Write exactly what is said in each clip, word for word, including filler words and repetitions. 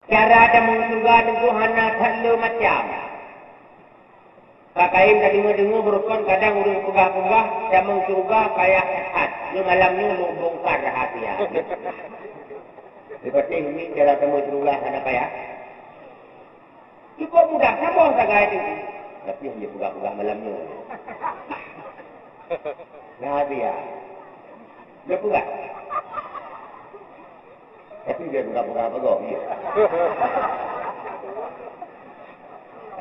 Cara tamong syeuruga teungku hana that le macam. Ka kayém tadeungoe-deungoe beurukon kadang ureuëng peugah-peugah tamong syeuruga payah that. Nyoe malam nyoe lôn bongkar rahasia. Leupah nyan cara tamong syeuruga hana payah. Cukup mudah, saboh sagai teungku. Tapi hana peugah-peugah malam nyoe. Rahasia. Dia peugah. Tapi dia peugah-peugah apa kau?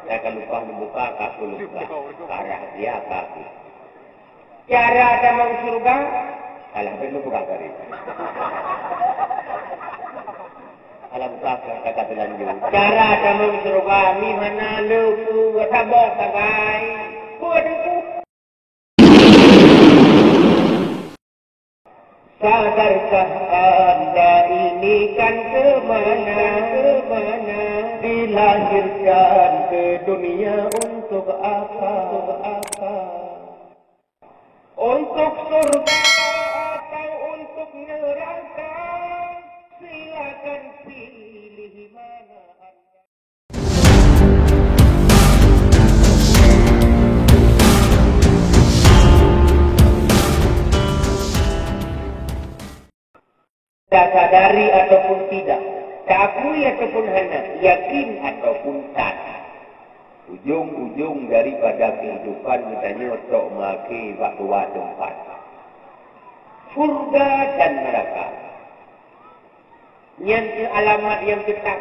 Saya akan lupa membuka, aku lupa. Rahasia aku. Cara tamong syeuruga, alah, belum buka tadi. Alah, buka ke kata telanjur. Cara tamong syeuruga, mi hana le peue saboh sagai. Peue teungku? Sadarkah anda ini kan kemana, kemana? Dilahirkan ke dunia untuk apa, untuk apa? Untuk surga atau untuk neraka? Silakan pilih mana anda. Tasadari ataupun tidak, taakui ataupun hana, yakin ataupun tan, ujong-ujong daripada keuhidupan geutanyoe trok meuakhé bak dua teumpat, syurga dan neuraka. Nyan kheueh alamat nyang teutab.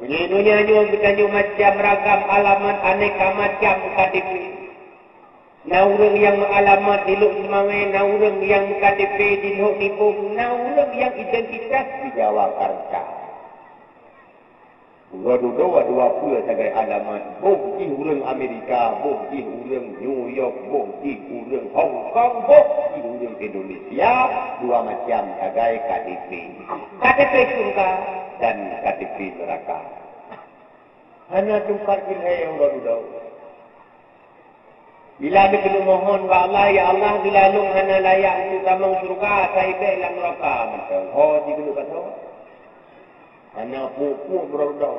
Di donya nyoe geutanyoe macam ragam alamat, aneka macam K T P. Na ureuëng nyang meualamat di Lhokseumawe, na ureuëng nyang meu-K T P di Lhokseumawe, na ureuëng nyang identitas di Jawakarta. Uroe dudoe dua peue sagai alamat, boh jih ureuëng Amerika, boh jih ureuëng New York, boh jih ureuëng Hong Kong, boh jih ureuëng Indonesia, dua macam sagai K T P. K T P syurga dan K T P neuraka. Hana teumpat pih lhée uroe dudoe. Bila neukeuneuk mohon bak Allah, "Ya Allah, bila lôn hana layak untuk tamong syurga, asai bék lam neuraka," mantong ho jikeuneuk pasoe. Hana puek-puek meurok-dok.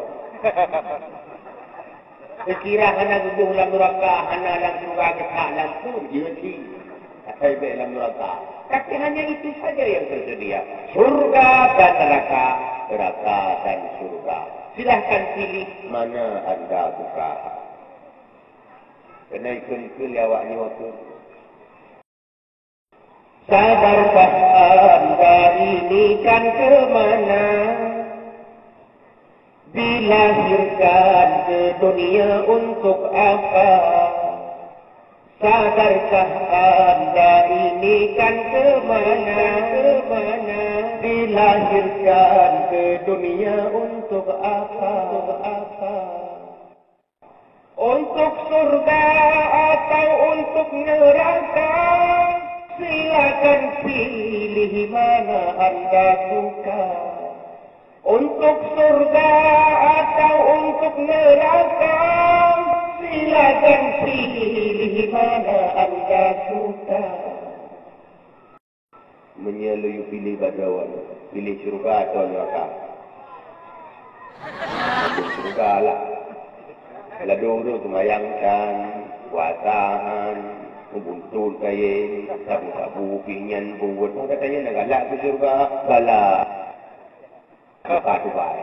Seukira hana geuboh lam neuraka, hana lam syurga geutak lam pun jeuet jih. Asai bék lam neuraka. Tapi hanya itu saja yang tersedia. Syurga dan neraka, neraka dan syurga. Silahkan pilih mana anda suka. Keuneuk ikheun-ikheun lé awak nyoe keuh. Sadarkah anda ini kan ke mana? Dilahirkan ke dunia untuk apa? Sadarkah anda ini kan ke mana? Ke mana? Dilahirkan ke dunia untuk apa? Untuk apa? Untuk surga atau untuk neraka? Silakan pilih mana anda suka. Untuk surga atau untuk neraka? Silakan pilih mana anda suka. Meunyoe lôn yue piléh bak droe, piléh syeuruga atawa neuraka? Piléh syeuruga lah. Ladôm droe seumayang tan, puasa han, meubuntot kayée, sabu-sabu pih nyan buet. Gata nyan na galak keu syeuruga? Galak. Buka tubai.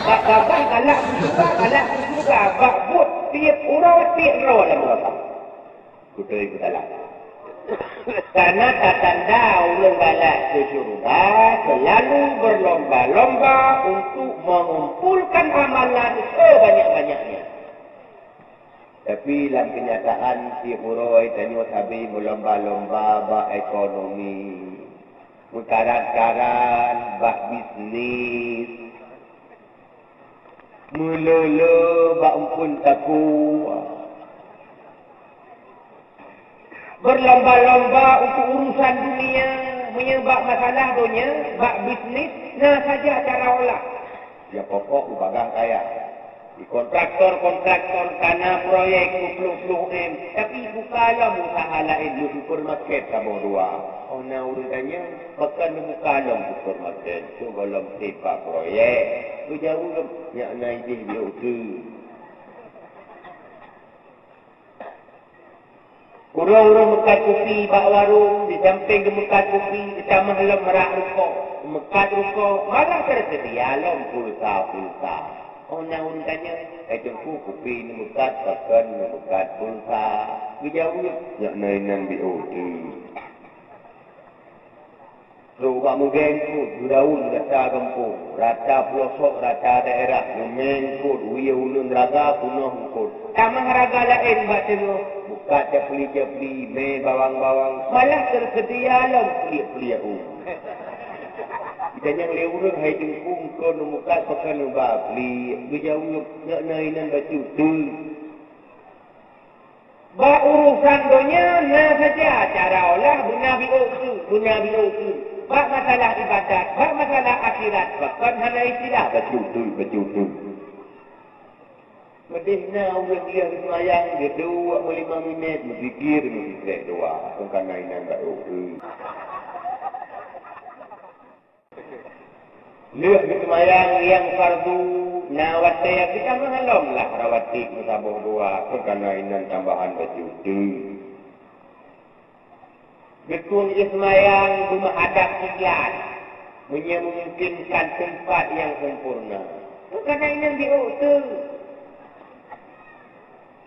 Bak babah galak keu syeuruga, galak keu syeuruga. Bak buet tieb uroe, tieb droe lam babah. Beutôi beutalah. Karena tatanda ureuëng galak keu syeuruga selalu berlomba-lomba untuk mengumpulkan amalan sebanyak-banyaknya. Tapi lam keunyataan, tieb uroe tanyoe sabe meulomba-lomba bak ekonomi, meukarat-karat bak bisnis, meulé-lé bak eumpeuen takue, berlomba-lomba untuk urusan dunia, meunyoe bak masalah donya, bak bisnis, na saja cara olah. Nyang pokok ubagaih kaya. Kontraktor-kontraktor ka na proyek peuplôh-plôh M, tapi buka lom useuha laén, meusupermarket saboh dua. Oh na ureuëng tanyong, pakon neubuka lom supermarket? Keu gohlom sép bak proyek. Geujaweueb, nyak na idéh di ôk teuk. Uroe-uroe meukat kupi bak warong, di sampéng geumeukat kupi, geutamah lom rak rukok. Meukat rukok, malah teuseudia lom pulsa-pulsa. Oh na ureuëng tanyong, "Hai Teungku, kupi neumeukat pakon neumeukat pulsa?" Geujaweueb, "Nyak na inan di ôk teuk." Trok bak meugeng eungkôt, geudaun rata gampông, rata peulosok, rata daerah, geumeng eungkôt, wie uneuen raga peunoh eungkôt. Tamah raga laén bak teungoh, buka capli-capli, mé bawang-bawang, malah teuseudia lom pliek-pliek u. Geutanyong lé ureuëng, "Hai Teungku, eungkôt neumeukat pakon neuba pliek?" Geujaweueb, "Nyak na inan bacut teuk." Bak urusan donya na saja cara olah beuna biôh keu, beuna biôh keu. Bak masalah ibadat, bak masalah akhirat, pakon hana istilah bacut teuk, bacut teuk. Meudeh na ureuëng lheueh seumayang, geuduek meulimong minét, meuzikir, meusisek doa, pakon kana inan bacut teuk. Lheueh geuseumayang nyang fardu, na watée geutamah lom lah rawatib meusaboh dua, pakon kana inan tambahan bacut teuk. Geukheun jih seumayang beumeuhadab kiblat, meunyoe meumungkinkan teumpat nyang sempurna, pakon kana inan di ôk teuk.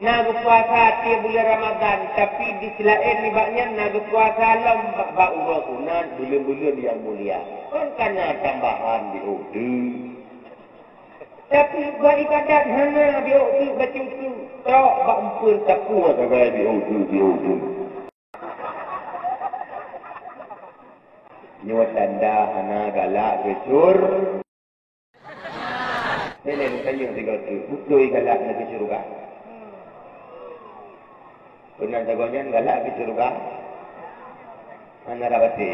Na geupuasa tieb buleuen Ramadhan, tapi di seulaén nibak nyan na geupuasa lom bak, bak uroe sunat, buleuen-buleuen nyang mulia. Kon kana tambahan di ôk teuk. Tapi bak ibadat hana di ôk teuk bacut teuk. Trok bak umpeuet sapeue sagai di ôk teuk, di ôk teuk. Nyoe tanda hana galak keu syur- Nenek tanyong sigoe teuk, beutôi galak keu syeuruga? Keunan sagoe nyan galak keu syeuruga? Hana rab até.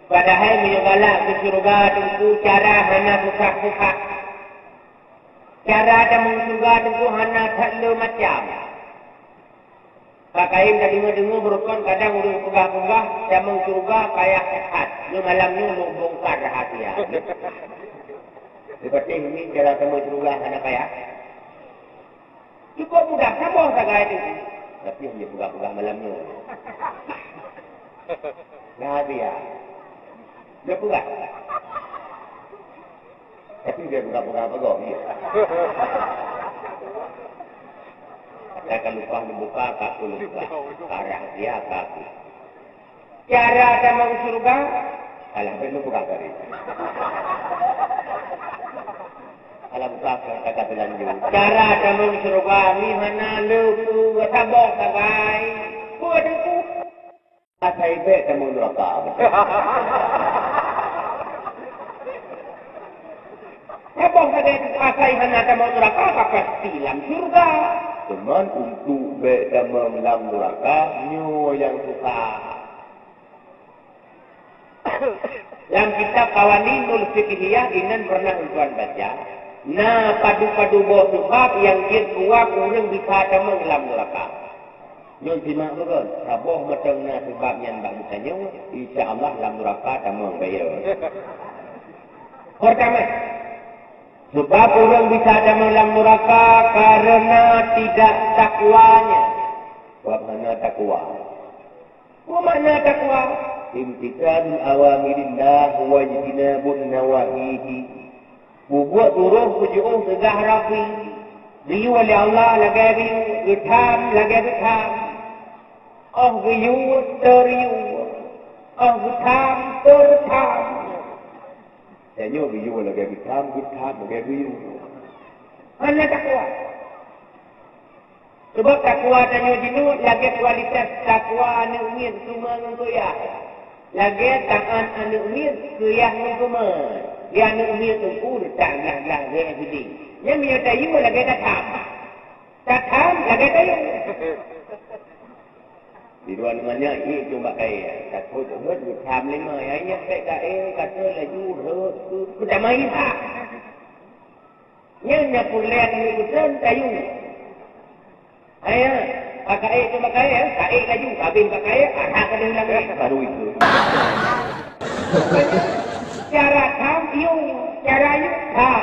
Padahai meunyoe galak keu syeuruga Teungku, cara hana susah-susah. Cara tamong syeuruga Teungku hana that le macam. Ka kayém tadeungoe-deungoe beurukon kadang ureuëng peugah-peugah tamong syeuruga payah that. Nyoe malam nyoe lôn bongkar rahasia. Dipatéh nyoe cara tamong syeuruga hana payah. Cukup mudah, saboh sagai teuk. Tapi hana peugah-peugah malam nyoe. Rahasia. Dia peugah. Tapi dia peugah-peugah bagoe, iya. Saya akan lupa membuka, aku lupa. Arah dia ke aku. Cara tamong syeuruga, alah, ben lupa tadi. Alah, buka ke kata selanjut. Cara tamong syeuruga, mi hana le ku saboh sagai. Ku ada ku. Asai bék tamong neuraka. Saboh sagai asai hana tamong neuraka, ka pasti lam syeuruga. Teuma untuk bék tamong lam neuraka, nyoe nyang susah. Lam kitab Qawaninul Fiqhiyah inan pernah ulôn baca, na padub-padub boh seubab nyang jeuet kuat ureuëng bisa tamong lam neuraka. Nyoe simak beugöt, saboh mantong na seubab nyan bak geutanyoe, insya Allah lam neuraka tamong bayeue. Pertama, seubab ureuëng bisa tamong lam neuraka karena tidak takwanya. Sebab hana takwa. Peue makna takwa? Imtithalul awamirillah wa ijtinabun nawahihi. Peubuet turoh peujiôh peugah Rabbi. Geuyue lé Allah lagée geuyue, geutham lagée geutham. Óh geuyue, teuriyue. Óh geutham, teutham. Tanyoe geuyue lagée geutham, geutham lagée geuyue. Hana takwa. Sebab takwa tanyoe jinoe lagée kualitas takwa aneuëk miet keu ma ngon keu yah. Lagée taát aneuëk miet keu yah ngon keu ma. Di aneuëk miet teungku taglah-glah gét sideh. Nyan meunyoe tayue lagée tatham. Tatham lagée tayue. Di luwa nyan, ié cuma kayée, takot rhot geutham lima, ya, ya, kae-kae, kata laju rhot, keu, keu damai ha. Nyan nyan puleng ni usen kayu. Ayah, pakai itu pakai, ya, kae laju, habis pakai, ada ke dalam ni, baru itu. Cara tham, yuk, cara yuk, tham.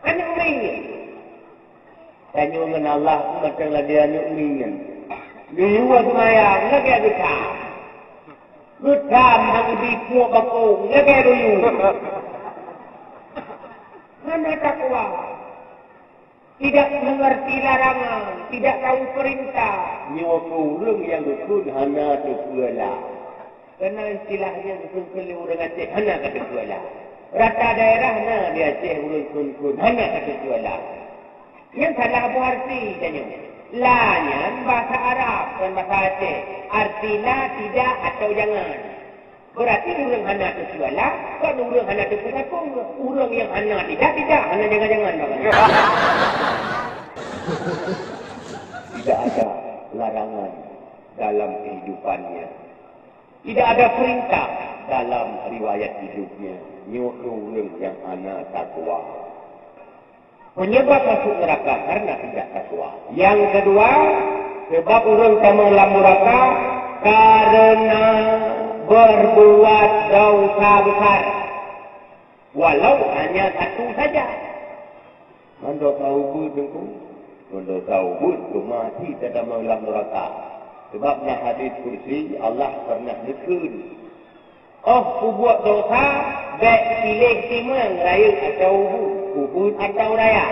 Aneuk miet. Tanyoe ngon Allah mantong lagée aneuk miet. Geuyue seumayang lagée geutham. Geutham hana geupeubuet bakong lagée geuyue. Hana takwa. Tidak mengerti larangan, tidak tahu perintah. Nyoe keuh ureuëng nyang geukheun hana teupeue la. Keunan istilah nyan geukheun lé ureuëng Aceh hana ka teupeue la. Rata daerah na di Aceh ureuëng kheun-kheun hana ka teupeue la. Nyan salah boh arti tanyoe. La nyan bahasa Arab, kon bahasa Aceh. Arti la tidak atau jangan. Berarti ureuëng hana teupeue la, kon ureuëng hana teupeue bakong. Ureuëng nyang hana tidak, tidak, hana jangan-jangan, makanya. Tidak ada larangan dalam kehidupannya. Tidak ada perintah dalam riwayat hidupnya. Nyoe keuh ureuëng nyang hana takwa. Penyebab masuk neraka karena tidak takwa. Yang kedua, sebab ureuëng tamong lam neraka karena berbuat dosa besar, walau hanya satu saja. Ngon dosa ubeut, Teungku. Ngon dosa ubeut teuma cit tatamong lam neraka. Sebab na hadis kursi, Allah pernah neukheun, "Oh peubuet dosa, bék piléh timang rayeuk atawa ubeut, ubeut atawa raya.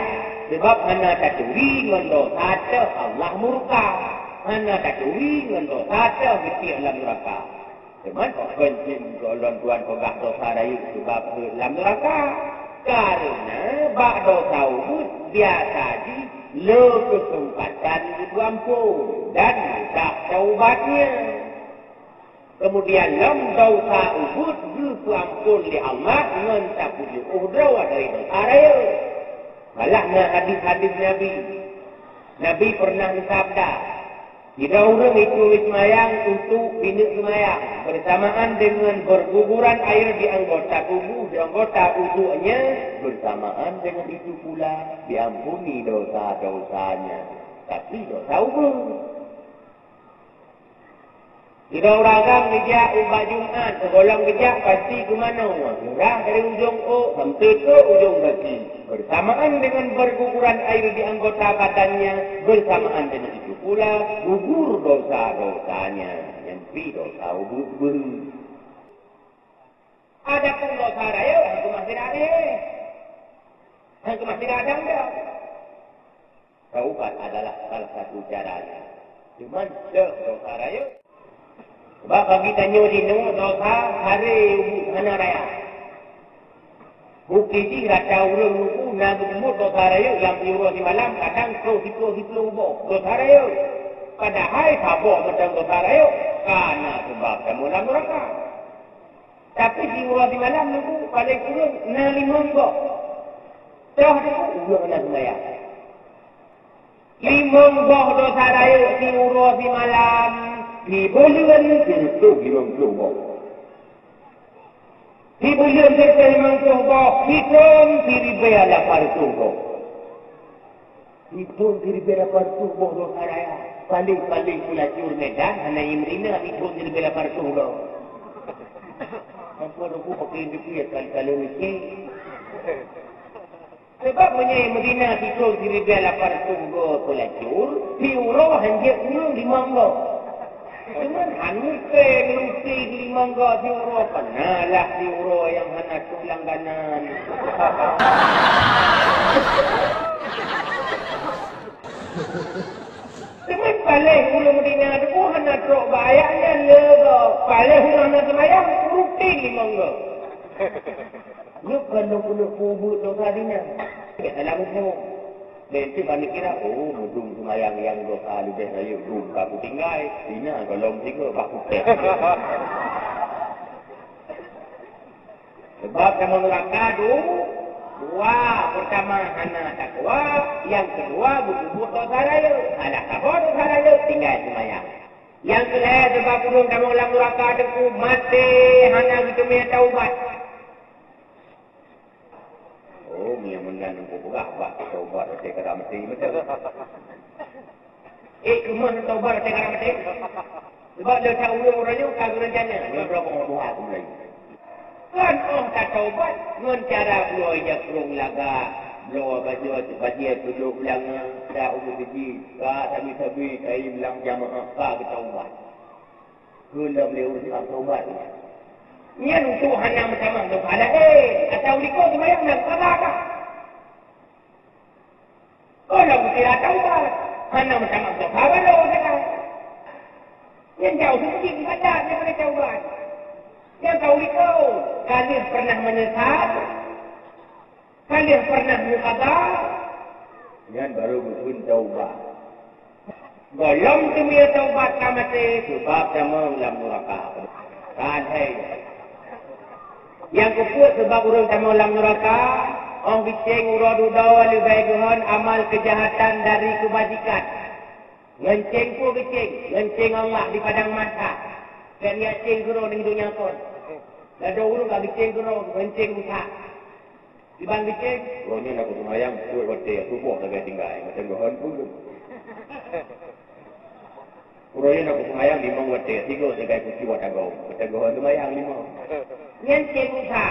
Sebab hana taturi ngon dosa teuh Allah murka. Hana taturi ngon dosa teuh geutiek lam neraka." Teuma pakon cit gohlom tuan peugah dosa rayeuk sebab rhot lam neraka? Kareuna bak dosa ubeut biasa jih le keuseumpatan geupeuamphon dan mudah taubatnya. Keumudian lom dosa ubeut geupeuamphon lé Allah ngon tapeujiôh droe dari dosa rayeuk. Malah na hadis-hadis Nabi. Nabi pernah beusabda, "Sidroe ureuëng itu seumayang untuk pineuk seumayang, bersamaan dengan berguguran air di anggota tubuh, di anggota uduknya, bersamaan dengan itu pula diampuni dosa-dosanya." Tapi dosa ubeut. Sidroe ureuëng agam geujak ubat Jumat, sigohlom geujak pasti keu manoe, murah dari ujong ôk sampai ke ujong gaki. Bersamaan dengan berguguran air di anggota badannya, bersamaan dengan itu pula gugur dosa-dosanya. Nyan pih dosa ubeut-ubeut. Adapun dosa rayeuk, hana keumah sira éh. Hana keumah sira dang dah. Taubat adalah salah satu caranya. Cuman, teuh dosa rayeuk. Sebab bagi tanyoe jinoe dosa haré ubeut hana raya. Bukti jih rata ureuëng nuku na geupeubuet dosa rayeuk lam siuroe simalam kadang ploh siploh siploh boh dosa rayeuk. Padahai saboh mantong dosa rayeuk ka na seubab tamong lam neuraka. Tapi siuroe simalam nuku paléng kureueng na limong boh. Toh teungku ureuëng hana seumayang. Limong boh dosa rayeuk siuroe simalam, sibuleuen sireutôh limong ploh boh. Sibuleuen sireutôh limong ploh boh, sithon siribèe lapan reutôh boh. Sithon siribèe lapan reutôh boh dosa rayeuk. Paléng-paléng peulacur Medan hana ié meurina sithon siribèe lapan reutôh boh. Sampoe ruku pakai induk ya kali-kali mikir. Sebab meunyoe Madinah sithon siribèe lapan reutôh goe peulacur, siuroe hanjeuet ureuëng limong goe. Teuma han mungken lupie limong goe siuroe, peunalah siuroe nyang hana trok langganan. Teuma paléh ureuëng Madinah teuh hana trok bak ayat nyan le goe, paléh ureuëng hana seumayang, rutin limong goe. Nyoe kon lôn keuneuk peubuet dosa ringan. Salah muphom. Lé teuk aneuk kira, oh, meudum seumayang nyang dosa leubeh rayeuk dum ka kutinggai. Ina golom singoh bak kutéh. Sebab kamoe neuraka dua, dua. Pertama hana takwa, nyang keudua geupeubuet dosa rayeuk. Alah saboh dosa rayeuk tinggai seumayang. Nyang keulhèe, sabab ureueng tamong lam nuraka teungku maté hana geuteumé taubat. Oh, meunyoe meunan, Teungku, peugah bah taubat watèe ka maté mantong. Eh, keumoh taubat watèe ka maté? Sabab le that ureueng uroe nyoe ka geurencana, nyoe droe peungoh tuha aku mulai. Kan 'oh tataubat ngon cara bloe ija krueng lagak, bloe bajèe, bajèe peuduek ulangan, dak umu siji, ka sabe-sabe kai lam jamaah ka geutaubat. Keu lom lé ureueng taubat nyan. Nyan untuk hana meutamah dosa laén, atawa likot seumayang nyan salah kah? Kalau geukira taubat, hana meutamah dosa baroe sagai. Nyang jauh seukeudéh ibadat daripada taubat. Nyang ka ulikau, ka lheueh pernah meunyeusal, ka lheueh pernah meukabar, nyan baru geukheun taubat. Gohlom teumé taubat ka maté, sabab tamong lam nuraka. Kan hai. Nyang keupeuet sabab ureueng tamong lam nuraka, 'oh geucéng uroe dudoe leubeh geuhon amal keujahatan dari keubajikan. Ngon céng peue geucéng? Ngon céng Allah di padang mahsyar. Kan ya céng keudroe di donya kon. Ladôm ureueng ka geucéng keudroe ngon céng rusak. Iban geucék, uroe nyoe na kuseumayang peuet watèe, suboh sagai tinggai, mantong geuhon pun. Uroe nyoe na kuseumayang limong watèe, sigoe sagai kucue tagoe, mantong geuhon seumayang limong. Nyan cit Musa.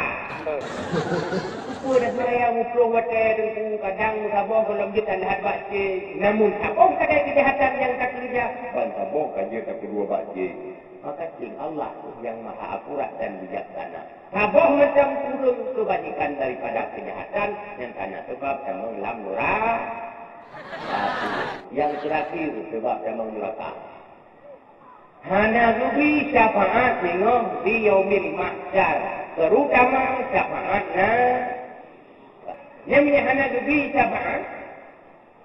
Peue na seumayang muplôh watèe teungku, kadang saboh gohlom jeuet taleuhat bak céng, namun saboh kadai keujahatan nyang takeureuja, ban saboh ka jeuet takeudua bak céng. Maka céng Allah nyang maha akurat dan bijaksana. Saboh macam kureueng keubajikan daripada keujahatan nyang kana sabab tamong lam nuraka. Nyang teurakhir sabab tamong nuraka. Hana geubi syafaat singoh di Yaumil Mahsyar, terutama syafaat na. Nyang hana geubi syafaat,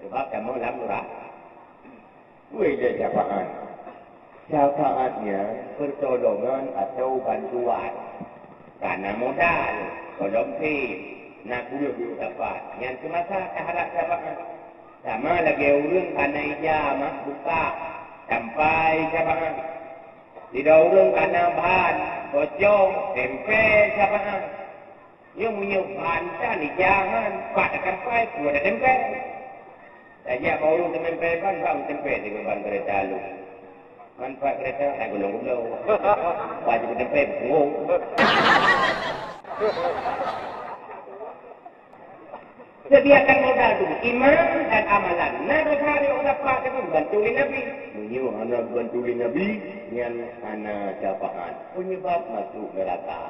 sabab tamong lam nuraka. Peue jeuet syafaat? Syafaat nyan peutolongan atawa bantuan. Kana modal, gohlom sép, na kureueng duek sapat, nyan keumasa taharap syafaat. Sama lagèe ureueng kana ija mah bukak, tampai syafaat. Sidroe ureueng kana ban, bocong, tempé syafaat. Nyoe meunyoe ban tan ijahan, pat tatempé, peue tatempé. Tajak bak ureueng teumempé ban, bang tempé sigoe ban keureta lôn. Manfaat keureta, ai gulong-gulong. Baju teumpe beupunggong. Sediakan modal dulu, iman dan amalan. Na dosa di udah pak itu bantu oleh Nabi. Meunyoe hana bantu oleh Nabi, nyan hana syafaat. Penyebab masuk neraka.